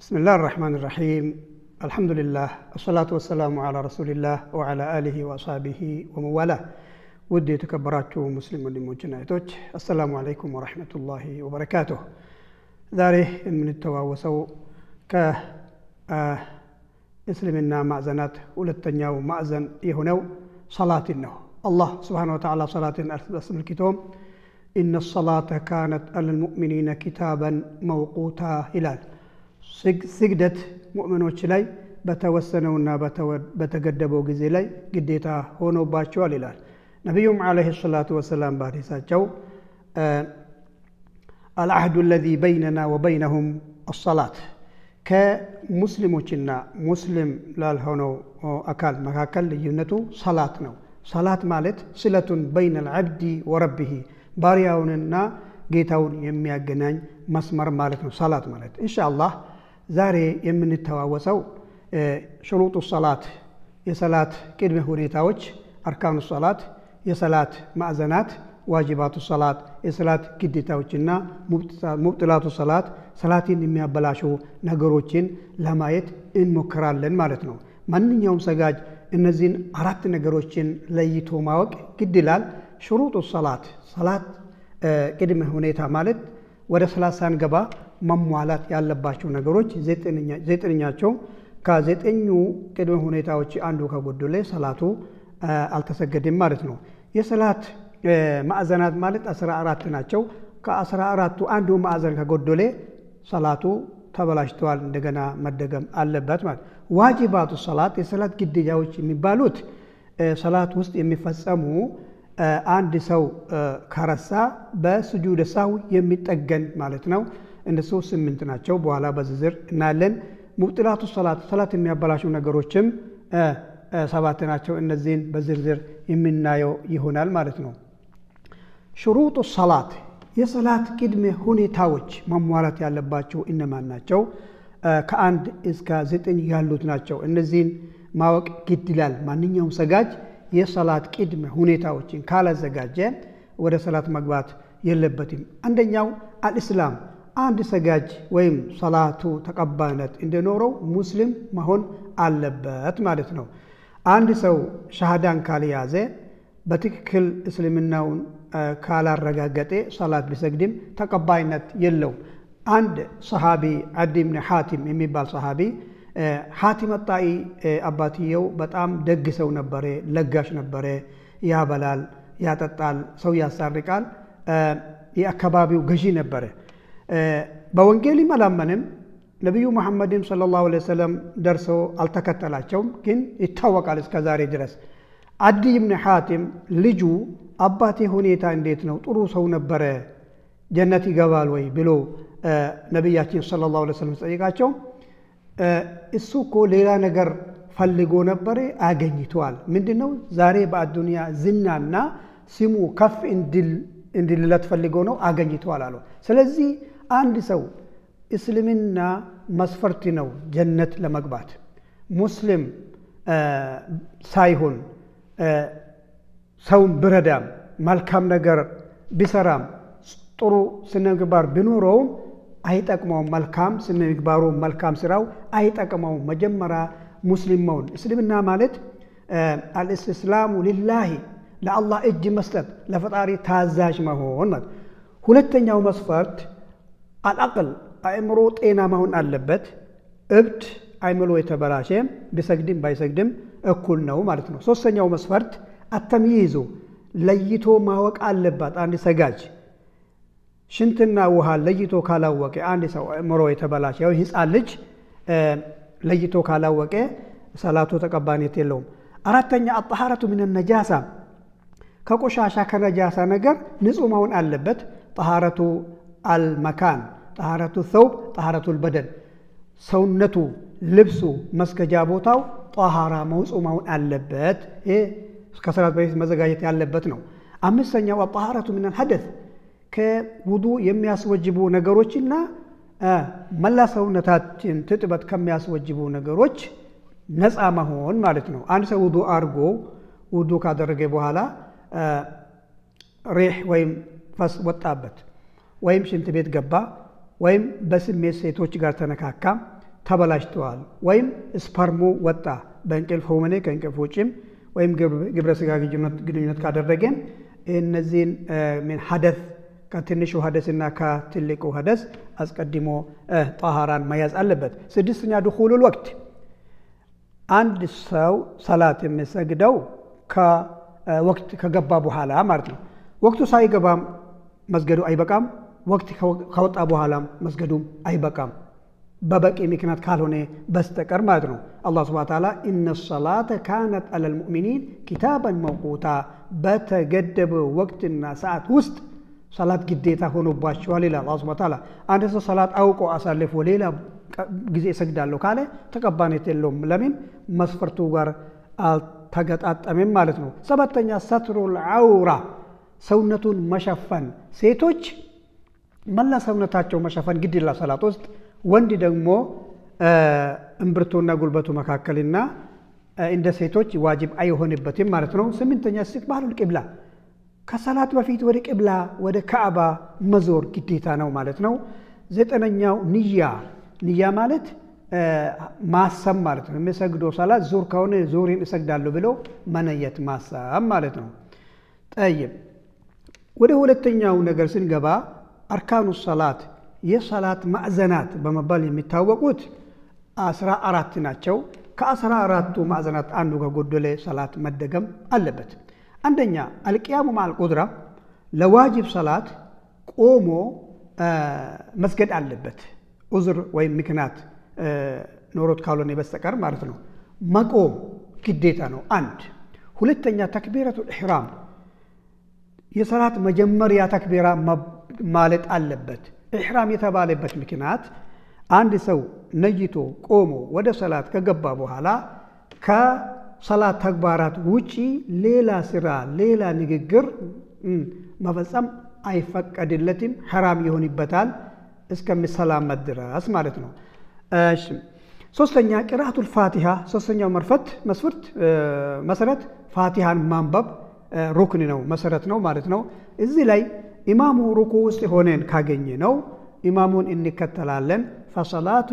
بسم الله الرحمن الرحيم، الحمد لله، الصلاة والسلام على رسول الله وعلى آله وأصحابه ومن والاه። ውድ የተከበራችሁ ሙስሊም ወንድሞችና እህቶች፣ السلام عليكم ورحمة الله وبركاته። ዛሬ የምንተዋወሰው ከእስልምና ማዕዘናት ሁለተኛው ማዕዘን የሆነው ሰላትን ነው። አላህ سبحانه وتعالى ሰላትን አስመልክቶ إن الصلاة كانت على المؤمنين كتابا موقوتا ይላል። ስግደት ሙእሚኖች ላይ በተወሰነውና በተገደበው ጊዜ ላይ ግዴታ ሆኖባቸዋል ይላል። ነቢዩም عليه الصلاة والسلام በሐዲሳቸው العهد الذي بيننا وبينهم الصلاة፣ ከሙስሊሞችና ሙስሊም ላልሆነው አካል መካከል ልዩነቱ ሰላት ነው። ሰላት ማለት صلة بين العبد وربه፣ ባሪያውንና ጌታውን የሚያገናኝ መስመር ማለት ነው ሰላት ማለት። ኢንሻአላህ ዛሬ የምንተዋወሰው شروط الصلاة፣ የሰላት ቅድመ ሁኔታዎች፣ أركان الصلاة፣ የሰላት ማዕዘናት፣ واجبات الصلاة፣ የሰላት ግዴታዎችና مبطلات الصلاة፣ ሰላትን የሚያበላሹ ነገሮችን ለማየት እንሞክራለን ማለት ነው። ማንኛውም ሰጋጅ እነዚህን አራት ነገሮችን ለይቶ ማወቅ ግድ ይላል። شروط الصلاة፣ ሰላት ቅድመ ሁኔታ ማለት ወደ ሰላት ሳንገባ መሟላት ያለባቸው ነገሮች ዘጠነኛቸው። ከዘጠኙ ቅድመ ሁኔታዎች አንዱ ከጎደለ ሰላቱ አልተሰገደም ማለት ነው። የሰላት ማዕዘናት ማለት 14 ናቸው። ከ14ቱ አንዱ ማዕዘን ከጎደለ ሰላቱ ተበላሽተዋል፣ እንደገና መደገም አለበት ማለት። واجبات الصلاة፣ የሰላት ግዴታዎች የሚባሉት ሰላት ውስጥ የሚፈጸሙ፣ አንድ ሰው ከረሳ በስጁድ ሳሁ የሚጠገን ማለት ነው። እነሱ ስምንት ናቸው። በኋላ በዝርዝር እናያለን። مبطلات الصلاة፣ ሰላት የሚያበላሹ ነገሮችም ሰባት ናቸው። እነዚህን በዝርዝር የምናየው ይሆናል ማለት ነው። شروط الصلاة፣ የሰላት ቅድመ ሁኔታዎች መሟላት ያለባቸው እነማን ናቸው? ከ1 እስከ 9 ያሉት ናቸው። እነዚህን ማወቅ ግድ ይላል። ማንኛውም ሰጋጅ የሰላት ቅድመ ሁኔታዎችን ካላዘጋጀ ወደ ሰላት መግባት የለበትም። አንደኛው الإسلام፣ አንድ ሰጋጅ ወይም ሰላቱ ተቀባይነት እንዲኖረው ሙስሊም መሆን አለበት ማለት ነው። አንድ ሰው ሻሃዳን ካልያዘ፣ በትክክል እስልምናውን ካላረጋገጠ ሰላት ቢሰግድም ተቀባይነት የለውም። አንድ ሰሃቢ፣ ዓዲ ብን ሓቲም የሚባል ሰሃቢ፣ ሓቲም አጣኢ፣ አባትየው በጣም ደግ ሰው ነበረ፣ ለጋሽ ነበረ። ያበላል፣ ያጠጣል፣ ሰው ያሳርቃል። የአካባቢው ገዢ ነበረ። በወንጌልም አላመንም። ነቢዩ መሐመድም صلى الله عليه وسلم ደርሶ አልተከተላቸውም፣ ግን ይታወቃል እስከ ዛሬ ድረስ። ዓዲ ብን ሓቲም ልጁ አባቴ ሁኔታ እንዴት ነው? ጥሩ ሰው ነበረ፣ ጀነት ይገባል ወይ ብሎ ነቢያችን صلى الله عليه وسلم ጠይቃቸው፣ እሱ እኮ ሌላ ነገር ፈልጎ ነበረ፣ አገኝተዋል። ምንድን ነው? ዛሬ በአዱንያ ዝናና ስሙ ከፍ እንዲልለት ፈልጎ ነው፣ አገኝተዋል አሉ። ስለዚህ አንድ ሰው እስልምና መስፈርት ነው ጀነት ለመግባት። ሙስሊም ሳይሆን ሰውን ብረዳም፣ መልካም ነገር ቢሰራም፣ ጥሩ ስነ ምግባር ቢኖረውም አይጠቅመውም። መልካም ስነ ምግባሩ፣ መልካም ስራው አይጠቅመውም። መጀመሪያ ሙስሊም መሆን። እስልምና ማለት الاستسلام لله፣ ለአላህ እጅ መስጠት፣ ለፈጣሪ ታዛዥ መሆን ማለት። ሁለተኛው መስፈርት العقل፣ አእምሮ ጤና መሆን አለበት። እብድ፣ አእምሮ የተበላሸ ቢሰግድም ባይሰግድም እኩል ነው ማለት ነው። ሶስተኛው መስፈርት التمييز፣ ለይቶ ማወቅ አለባት። አንድ ሰጋጅ ሽንትና ውሃ ለይቶ ካላወቀ፣ አንድ ሰው አእምሮ የተበላሸ ያው ህፃን ልጅ ለይቶ ካላወቀ ሰላቱ ተቀባይነት የለውም። አራተኛ الطهارة من النجاسة፣ ከቆሻሻ ከነጃሳ ነገር ንጹህ መሆን አለበት። طهارة المكان፣ طهارة الثوب፣ طهارة البدن፣ ሰውነቱ፣ ልብሱ፣ መስገጃ ቦታው ጠሃራ ንጹህ መሆን አለበት። ይህ ከሰላት በፊት መዘጋጀት ያለበት ነው። አምስተኛው الطهارة من الحدث፣ ከውዱ የሚያስወጅቡ ነገሮችና መላ ሰውነታችን ትጥበት ከሚያስወጅቡ ነገሮች ነፃ መሆን ማለት ነው። አንድ ሰው ውዱ አድርጎ፣ ውዱ ካደረገ በኋላ ريح ወይም ፈስ ወጣበት፣ ወይም ሽንት ቤት ገባ፣ ወይም በስሜት ሴቶች ጋር ተነካካ፣ ተበላሽተዋል ወይም sperm ኡ ወጣ በእንቅልፍ ሆነ ከእንቅልፍ ውጭም ወይም ግብረ ስጋ ግንኙነት ካደረገ እነዚህን ምን ሐደስ ከትንሹ ሐደስና ከትልቁ ሐደስ አስቀድሞ ጣሃራን መያዝ አለበት። ስድስተኛ دخول الوقت፣ አንድ ሰው ሰላት የሚሰግደው ከወቅት ከገባ በኋላ ማለት ነው። ወቅቱ ሳይገባም መስገዱ አይበቃም። ወቅት ከወጣ በኋላም መስገዱም አይበቃም፣ በበቂ ምክንያት ካልሆነ በስተቀር ማለት ነው። አላህ سبحانه وتعالى إن الصلاة كانت على المؤمنين كتابا موقوتا፣ በተገደበ ወቅትና ሰዓት ውስጥ ሰላት ግዴታ ሆኖባቸዋል ይላል አላህ سبحانه وتعالى። አንድ ሰው ሰላት አውቆ አሳልፎ ሌላ ጊዜ እሰግዳለሁ ካለ ተቀባይነት የለውም። ለምን? መስፈርቱ ጋር አልተገጣጠመም ማለት ነው። ሰባተኛ ستر العورة፣ ሰውነቱን መሸፈን። ሴቶች መላ ሰውነታቸው መሸፈን ግድ ይላል ሰላት ውስጥ። ወንድ ደግሞ እምብርቱና ጉልበቱ መካከልና እንደ ሴቶች ዋጅብ አይሆንበትም ማለት ነው። ስምንተኛ استقبال القبلة፣ ከሰላት በፊት ወደ ቅብላ ወደ ካዕባ መዞር ግዴታ ነው ማለት ነው። ዘጠነኛው ንያ፣ ንያ ማለት ማሰብ ማለት ነው። የሚሰግደው ሰላት ዙር ከሆነ ዙሪን እሰግዳለሁ ብሎ መነየት ማሰብ ማለት ነው። طيب፣ ወደ ሁለተኛው ነገር ስንገባ أركان الصلاة፣ የሰላት ማዕዘናት በመባል የሚታወቁት 14 ናቸው። ከ14ቱ ማዕዘናት አንዱ ከጎደለ ሰላት መደገም አለበት። አንደኛ القيام مع القدرة፣ ለዋጅብ ሰላት ቆሞ መስገድ አለበት። ዑዝር ወይም ምክንያት ኖሮት ካልሆነ በስተቀር ማለት ነው። መቆም ግዴታ ነው። አንድ። ሁለተኛ تكبيرة الإحرام፣ የሰላት መጀመሪያ ተክቢራ ማለት አለበት። ኢሕራም የተባለበት ምክንያት አንድ ሰው ነይቶ ቆሞ ወደ ሰላት ከገባ በኋላ ከሰላት ተግባራት ውጪ ሌላ ስራ፣ ሌላ ንግግር መፈጸም አይፈቀድለትም፣ ሐራም ይሆንበታል እስከሚሰላመት ድረስ ማለት ነው። እሺ፣ ሶስተኛ قراءة الفاتحة፣ ሶስተኛው መርፈት መስፈርት መሰረት ፋቲሃን ማንበብ ሩክን ነው፣ መሰረት ነው ማለት ነው። እዚህ ላይ ኢማሙ ሩኩ ውስጥ ሆነን ካገኘ ነው ኢማሙን እንከተላለን። فصلاة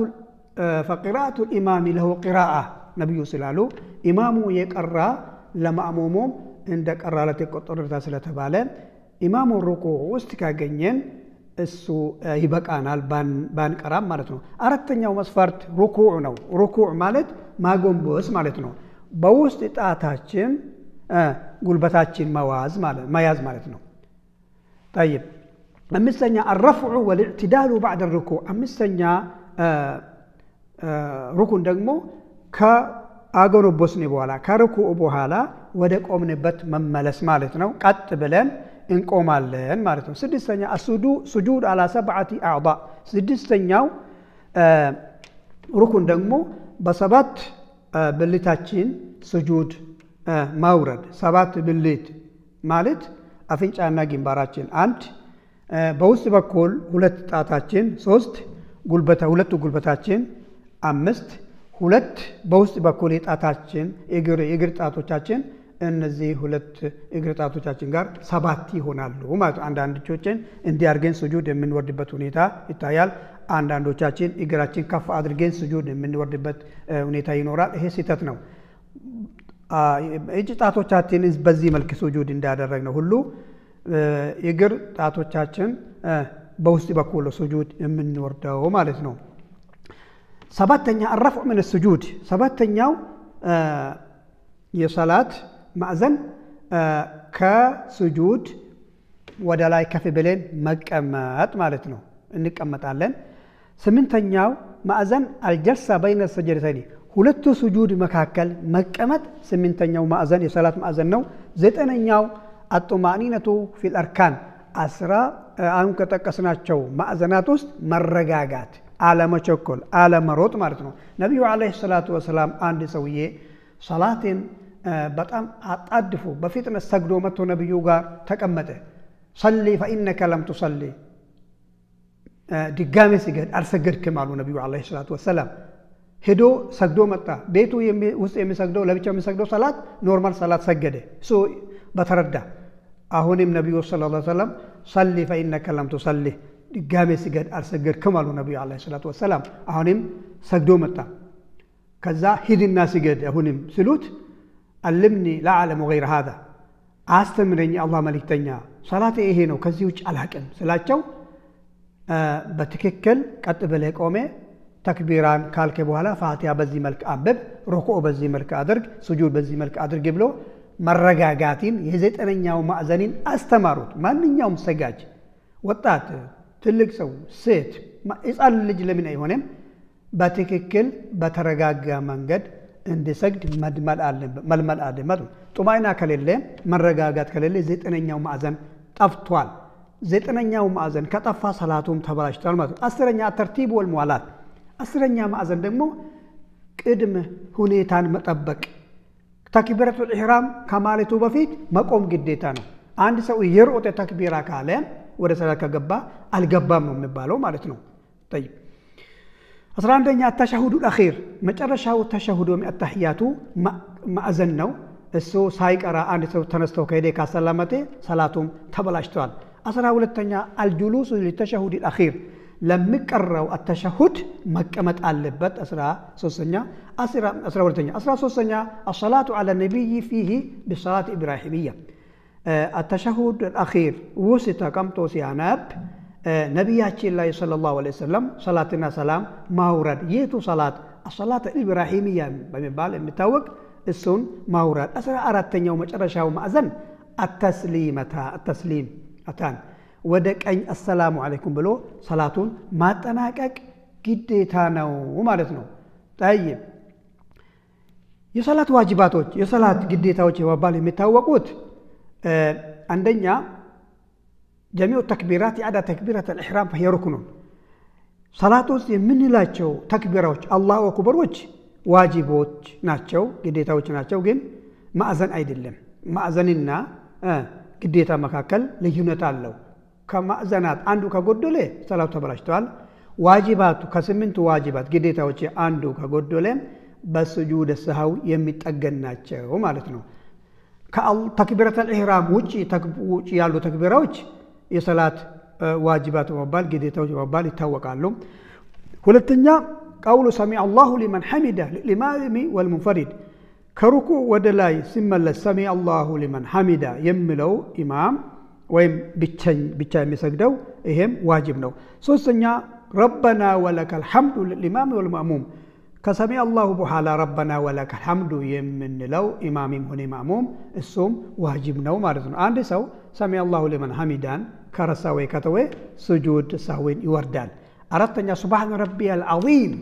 فقراءة الإمام له قراءة ነቢዩ ስላሉ ኢማሙ የቀራ ለማእሙሙም እንደ ቀራለት ይቆጠርለታል ስለተባለ ኢማሙ ሩኩ ውስጥ ካገኘን እሱ ይበቃናል ባንቀራም ማለት ነው። አራተኛው መስፈርት ሩኩዕ ነው። ሩኩዕ ማለት ማጎንበስ ማለት ነው። በውስጥ ጣታችን ጉልበታችን መያዝ ማለት ነው። طيب፣ አምስተኛ الرفع والاعتدال بعد الركوع፣ አምስተኛ ሩኩን ደግሞ ከአጎነበስን በኋላ ከርኩዕ በኋላ ወደ ቆምንበት መመለስ ማለት ነው። ቀጥ ብለን እንቆማለን ማለት ነው። ስድስተኛ السجود على سبعة أعضاء፣ ስድስተኛው ሩኩን ደግሞ በሰባት ብልታችን ስጁድ ማውረድ። ሰባት ብልት ማለት አፍንጫና ግንባራችን አንድ፣ በውስጥ በኩል ሁለት ጣታችን ሶስት፣ ሁለቱ ጉልበታችን አምስት፣ ሁለት በውስጥ በኩል የጣታችን የእግር ጣቶቻችን እነዚህ ሁለት እግር ጣቶቻችን ጋር ሰባት ይሆናሉ ማለት ነው። አንዳንዶቻችን እንዲህ አድርገን ስጁድ የምንወርድበት ሁኔታ ይታያል። አንዳንዶቻችን እግራችን ከፍ አድርገን ስጁድ የምንወርድበት ሁኔታ ይኖራል። ይሄ ስህተት ነው። እጅ ጣቶቻችን በዚህ መልክ ስጁድ እንዳደረግነው ሁሉ እግር ጣቶቻችን በውስጥ በኩል ስጁድ የምንወርደው ማለት ነው። ሰባተኛ الرفع من السجود፣ ሰባተኛው የሰላት ማዕዘን ከስጁድ ወደ ላይ ከፍ ብለን መቀመጥ ማለት ነው። እንቀመጣለን። ስምንተኛው ማዕዘን الجلسة بين السجدتين፣ ሁለቱ ስጁድ መካከል መቀመጥ ስምንተኛው ማዕዘን የሰላት ማዕዘን ነው። ዘጠነኛው الطمأنينة في الأركان፣ 10 አሁን ከጠቀስናቸው ማዕዘናት ውስጥ መረጋጋት፣ አለመቸኮል፣ አለመሮጥ ማለት ነው። ነቢዩ عليه الصلاة والسلام አንድ ሰውዬ ሰላትን በጣም አጣድፎ በፍጥነት ሰግዶ መጥቶ ነቢዩ ጋር ተቀመጠ። صل فإنك لم تصل፣ ድጋሜ ስገድ አልሰገድክም አሉ ነቢዩ عليه الصلاة والسلام። ሄዶ ሰግዶ መጣ። ቤቱ ውስጥ የሚሰግደው ለብቻ የሚሰግደው ሰላት normal ሰላት ሰገደ። እሱ በተረዳ አሁንም ነቢዩ صلى الله عليه وسلم صل فإنك لم تصل፣ ድጋሜ ስገድ አልሰገድክም አሉ ነቢዩ ዓለይሂ ሰላቱ ወሰላም። አሁንም ሰግዶ መጣ። ከዛ ሂድና ስገድ አሁንም ስሉት علمني لا أعلم غير هذا አስተምረኝ አላህ መልእክተኛ ሰላቴ ይሄ ነው ከዚህ ውጭ አላቅም ስላቸው በትክክል ቀጥ ብለህ ቆሜ ተክቢራን ካልክ በኋላ ፋቲሃ በዚህ መልክ አንብብ፣ ሩኩዕ በዚህ መልክ አድርግ፣ ስጁድ በዚህ መልክ አድርግ ብሎ መረጋጋትን የዘጠነኛው ማዕዘንን አስተማሩት። ማንኛውም ሰጋጅ ወጣት፣ ትልቅ ሰው፣ ሴት፣ ሕፃን ልጅ ለምን አይሆንም? በትክክል በተረጋጋ መንገድ እንዲሰግድ መልመድ አለበት። ጡማኢና ከሌለ መረጋጋት ከሌለ ዘጠነኛው ማዕዘን ጠፍቷል። ዘጠነኛው ማዕዘን ከጠፋ ሰላቱም ተበላሽቷል ማለት ነው። 10ኛ ተርቲብ ወልሙዋላት 10ኛ ማዕዘን ደግሞ ቅድመ ሁኔታን መጠበቅ። ተክቢረቱል ኢሕራም ከማለቱ በፊት መቆም ግዴታ ነው። አንድ ሰው እየሮጠ ተክቢራ ካለ ወደ ሰላት ከገባ አልገባም ነው የሚባለው ማለት ነው። ጠይብ 11ኛ ተሸሁዱ አኺር መጨረሻው ተሸሁድ ወይም አተሕያቱ ማዕዘን ነው። እሱ ሳይቀራ አንድ ሰው ተነስቶ ከሄደ ካሰላመተ ሰላቱም ተበላሽቷል። 12ኛ አልጁሉሱ ሊተሸሁድ አኺር ለሚቀረው አተሸሁድ መቀመጥ አለበት። 13ኛ 12ኛ 13ኛ አሰላቱ ዐለ ነቢይ ፊህ ቢሰላት ኢብራሂምያ አተሸሁድ አኺር ውስጥ ተቀምጦ ሲያነብ ነቢያችን ላይ ሰለላሁ ዐለይሂ ወሰለም ሰላትና ሰላም ማውረድ የቱ ሰላት አሰላት ኢብራሂምያ በሚባል የሚታወቅ እሱን ማውረድ። 14ኛው መጨረሻው ማዕዘን አተስሊመታ አተስሊም አታን ወደ ቀኝ አሰላሙ አለይኩም ብሎ ሰላቱን ማጠናቀቅ ግዴታ ነው ማለት ነው። ጠይብ የሰላት ዋጅባቶች የሰላት ግዴታዎች በመባል የሚታወቁት አንደኛ ጀሚዑ ተክቢራት የአዳ ተክቢረት አልኢሕራም ፈሂየ ሩክኑን ሰላት ውስጥ የምንላቸው ተክቢራዎች አላሁ አክበሮች ዋጅቦች ናቸው፣ ግዴታዎች ናቸው። ግን ማዕዘን አይደለም። ማዕዘንና ግዴታ መካከል ልዩነት አለው። ከማዕዘናት አንዱ ከጎደለ ሰላቱ ተበላሽተዋል። ዋጅባቱ ከስምንቱ ዋጅባት ግዴታዎች አንዱ ከጎደለ በስጁድ ሰሃው የሚጠገን ናቸው ማለት ነው። ተክቢረተል ኢሕራም ውጭ ያሉ ተክቢራዎች የሰላት ዋጅባት በመባል ግዴታዎች በመባል ይታወቃሉ። ሁለተኛ ቀውሉ ሰሚዐ አላሁ ሊመን ሐሚደ ሊልኢማሚ ወልሙንፈሪድ ከሩኩዕ ወደ ላይ ሲመለስ ሰሚዐ አላሁ ሊመን ሐሚደ የሚለው ኢማም ወይም ብቻ የሚሰግደው ይሄም ዋጅብ ነው። ሶስተኛ ረበና ወለከል ሐምዱ ሊልኢማሚ ወልማእሙም ከሰሚዐ አላሁ በኋላ ረበና ወለከል ሐምዱ የምንለው ኢማሚም ሆነ ማእሙም እሱም ዋጅብ ነው ማለት ነው። አንድ ሰው ሰሚዐ አላሁ ሊመን ሐሚዳን ከረሳ ወይ ከተወ ስጁድ ሳህዊን ይወርዳል። አራተኛ ሱብሓነ ረቢየል ዐዚም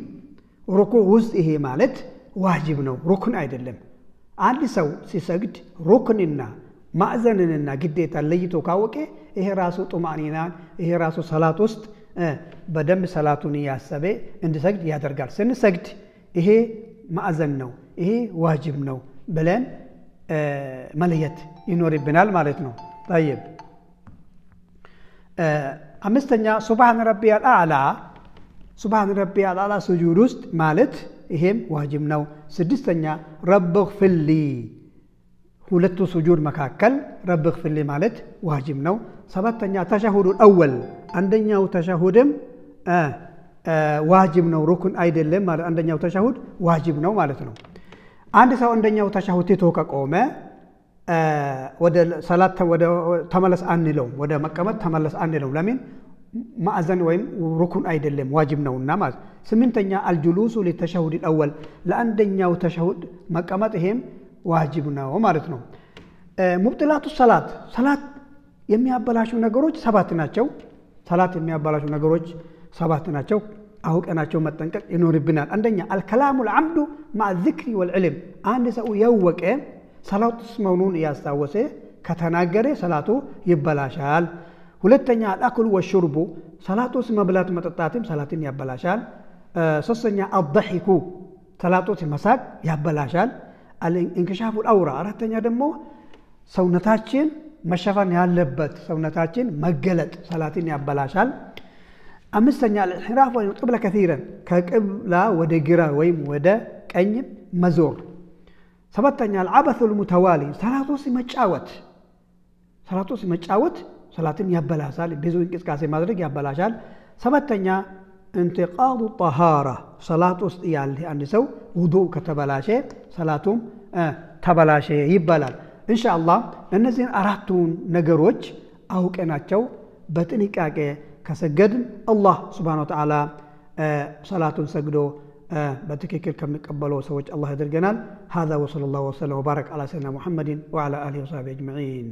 ሩኩዕ ውስጥ ይሄ ማለት ዋጅብ ነው፣ ሩክን አይደለም። አንድ ሰው ሲሰግድ ሩክንና ማዕዘንንና ግዴታ ለይቶ ካወቀ ይሄ ራሱ ጡማኒናን ይሄ ራሱ ሰላት ውስጥ በደንብ ሰላቱን እያሰበ እንዲሰግድ ያደርጋል። ስንሰግድ ይሄ ማዕዘን ነው፣ ይሄ ዋጅብ ነው ብለን መለየት ይኖርብናል ማለት ነው። ጠይብ አምስተኛ ሱብሓነ ረቢየል አዕላ ሱብሓነ ረቢየል አዕላ ስጁድ ውስጥ ማለት ይሄም ዋጅብ ነው። ስድስተኛ ረብ እግፊር ሊ ሁለቱ ስጁድ መካከል ረብ እግፊር ሊ ማለት ዋጅብ ነው። ሰባተኛ ተሸሁዱል አወል አንደኛው ተሸሁድም ዋጅብ ነው፣ ሩክን አይደለም ማለት አንደኛው ተሸሁድ ዋጅብ ነው ማለት ነው። አንድ ሰው አንደኛው ተሸሁድ ትቶ ከቆመ ወደ ሰላት ወደ ተመለስ አንለውም፣ ወደ መቀመጥ ተመለስ አንለውም። ለምን? ማዕዘን ወይም ሩኩን አይደለም ዋጅብ ነውና ማለት። ስምንተኛ አልጁሉሱ ሊተሸሁድ አወል ለአንደኛው ተሸሁድ መቀመጥ ይሄም ዋጅብ ነው ማለት ነው። ሙብጥላቱ ሰላት ሰላት የሚያበላሹ ነገሮች 7 ናቸው። ሰላት የሚያበላሹ ነገሮች 7 ናቸው። አውቀናቸው መጠንቀቅ ይኖርብናል። አንደኛ አልከላሙ ልዓምዱ ማዕ ዚክሪ ወልዕልም አንድ ሰው ያወቀ ሰላት ውስጥ መሆኑን እያስታወሰ ከተናገረ ሰላቱ ይበላሻል። ሁለተኛ አልአክሉ ወሹርቡ ሰላት ውስጥ መብላት መጠጣትም ሰላትን ያበላሻል። ሶስተኛ አልደሒኩ ሰላት ውስጥ መሳቅ ያበላሻል። እንክሻፉ አውራ አራተኛ ደግሞ ሰውነታችን መሸፈን ያለበት ሰውነታችን መገለጥ ሰላትን ያበላሻል። አምስተኛ አልኢንሒራፍ ወይም ቅብላ ከሲረን ከቅብላ ወደ ግራ ወይም ወደ ቀኝ መዞር። ሰባተኛ አልዓበሱ ልሙተዋሊ ሰላት ውስጥ መጫወት ሰላት ውስጥ መጫወት ሰላትን ያበላሻል። ብዙ እንቅስቃሴ ማድረግ ያበላሻል። ሰባተኛ እንቲቃዱ ጠሃራ፣ ሰላት ውስጥ ያለ አንድ ሰው ውዱእ ከተበላሸ ሰላቱም ተበላሸ ይባላል። ኢንሻአላህ እነዚህን አራቱን ነገሮች አውቀናቸው በጥንቃቄ ከሰገድን አላህ ስብሓነ ወተዓላ ሰላቱን ሰግዶ በትክክል ከሚቀበለው ሰዎች አላህ ያደርገናል። ሀዛ ወሰለላሁ ወሰለም ወባረክ ዐላ ሰይድና ሙሐመድን ወዐላ አሊሂ ወሰሕቢሂ አጅመዒን።